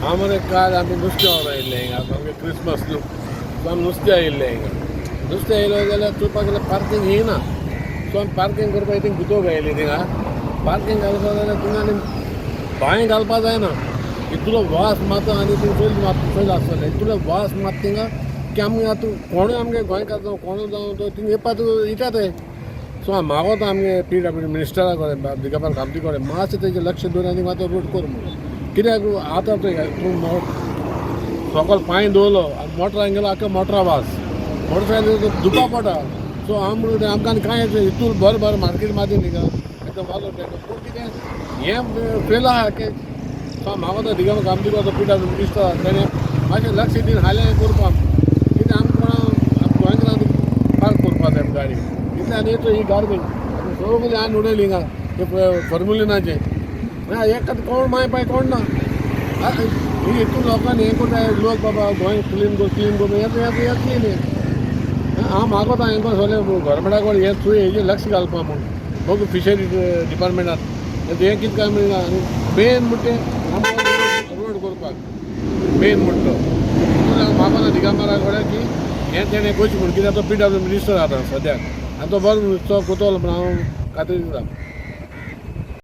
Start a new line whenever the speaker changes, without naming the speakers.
हांव मरे काल आमी नुस्तें व्हरोन आयिल्लें हिंगा. आमगे क्रिसमस न्हू, सो आमी नुस्तें आयिल्लें हिंगा. नुस्तें आयलो जाल्यार चोवपाक गेल्यार पार्कींग येयना. सो आमी पार्कींग करपाक थिंग गुतो घायली. थिंगा पार्कींग घालपा जाल्यार थिंगा आनी बांय घालपा जायना, इतलो वास मारता. आनी थिंग चोयल चोयल आसतलें, इतलो वास मारता थिंगा की आमी आतां कोणूय आमगे गोंयकार जावं कोणूय जावं तो थिंग येवपाक इटा ते. सो हांव मागोता आमगे पीडब्ल्यूडी मिनिस्टरा कडेन, दिगंबर कामती कडेन, मातशें तेजें लक्ष दवर आनी मातसो रोड कर म्हणून. कित्याक आतां तूं सोकोल पांय दवरलो आनी मोटरान गेलो, आख्खा मोटरा वास, मोटरसायकल दुखा पडटा. सो हांव म्हणून आमकां आनी कांय हितून बरें बरें मार्केट माती न्ही गा, एकदम वालो. पूण कितें हें फेल आहा की. सो हांव मागोता दिगंबर कामती तो पीडब्ल्यू मिनिस्टर, तेणें मातशें लक्ष दिवन हालें करपाक. कितें आमकां कोणा गोंयकारांक पार्क करपा जाय गाडी इतलें. आनी तो ही गार्बेज सगळें हांवें उडयली हिंगा फॉर्मुलिनाचें एक कोण माय पाय कोण ना. ही हितून लोकांनी हें करता. लोक बाबा गोंय क्लीन कर, क्लीन कर, येता येता येतली न्ही. हांव मागोता हेंकां सगळें गव्हर्मेंटा कडेन हें चोय, हेजेर लक्ष घालपा म्हूण. बघ फिशरी डिपार्टमेंटान हें कितें काय म्हणटा. आनी मेन म्हणटा तें आमकां रोड करपाक मेन म्हणटा तो. मागोता दिगंबरा कडेन की हें तेणें करचें म्हूण. कित्याक तो पीडब्ल्यू मिनिस्टर आतां सद्याक आनी तो बरो तो कोतलो म्हूण हांव खात्री दिता.